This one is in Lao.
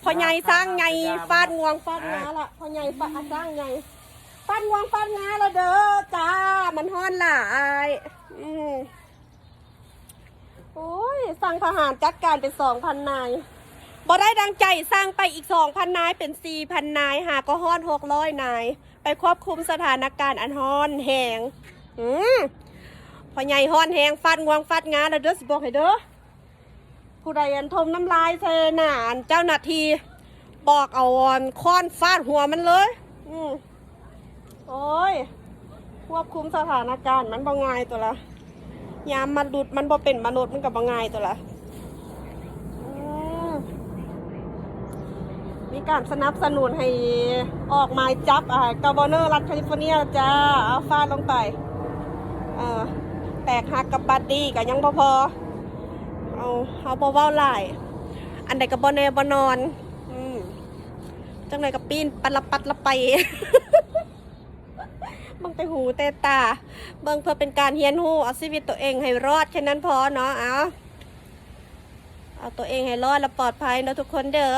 ພໍ່ໃຫຍ່ຊ້າງໃຫຍ່ຟາດງວງຟາດງາລະ ພໍ່ໃຫຍ່ຟາດ ຊ້າງໃຫຍ່ຟາດງວງຟາດງາລະເດີຈ້າ ມັນຮ້ອນຫຼາຍ. ອືມ ໂອ້ຍ ສັ່ງທະຫານຈັດການເປັນສອງພັນນາຍ ບໍ່ໄດ້ດັ່ງໃຈ ສັ່ງໄປອີກສອງພັນນາຍ ເປັນສີ່ພັນນາຍ ຫາກໍຮອດຫົກຮ້ອຍນາຍ ໄປຄວບຄຸມສະຖານະການອັນຮ້ອນແຮງ. ອືມ ພໍ່ໃຫຍ່ຮ້ອນແຮງ ຟາດງວງຟາດງາລະເດີ ຊິບອກໃຫ້ເດີ. ຜູ້ໃດອັນຖົມນ້ຳລາຍໃສ່ໜ້າອັນເຈົ້າໜ້າທີ່ ບອກເອົາອັນຄ້ອນຟາດຫົວມັນເລີຍ. ອືມ ໂອ້ຍ ຄວບຄຸມສະຖານະການມັນບໍ່ງ່າຍຕົວລະ ຍາມມະນຸດມັນບໍ່ເປັນມະນຸດມັນກໍບໍ່ງ່າຍຕົວລະ. ອືມ ມີການສະໜັບສະໜູນໃຫ້ອອກໝາຍຈັບ ອ່າ Governor ລັດ California ແລ້ວຈ້າ. ເອົາ ຟາດລົງໄປ. ເອີ ແຕກຫັກກັບບັດດີກໍຍັງບໍ່ພໍ. ເອົາ ເຮົາບໍ່ເວົ້າຫຼາຍ ອັນໃດກໍບໍ່ແນ່ບໍ່ນອນ. ອືມ ຈັ່ງໃດກໍປີ້ນປັດລະປັດລະໄປ ເບິ່ງແຕ່ຫູແຕ່ຕາ ເບິ່ງເພື່ອເປັນການຮຽນຮູ້ ເອົາຊີວິດຕົວເອງໃຫ້ລອດ ແຄ່ນັ້ນພໍເນາະ. ເອົາ ເອົາຕົວເອງໃຫ້ລອດ ແລະ ປອດໄພເນາະທຸກຄົນເດີ.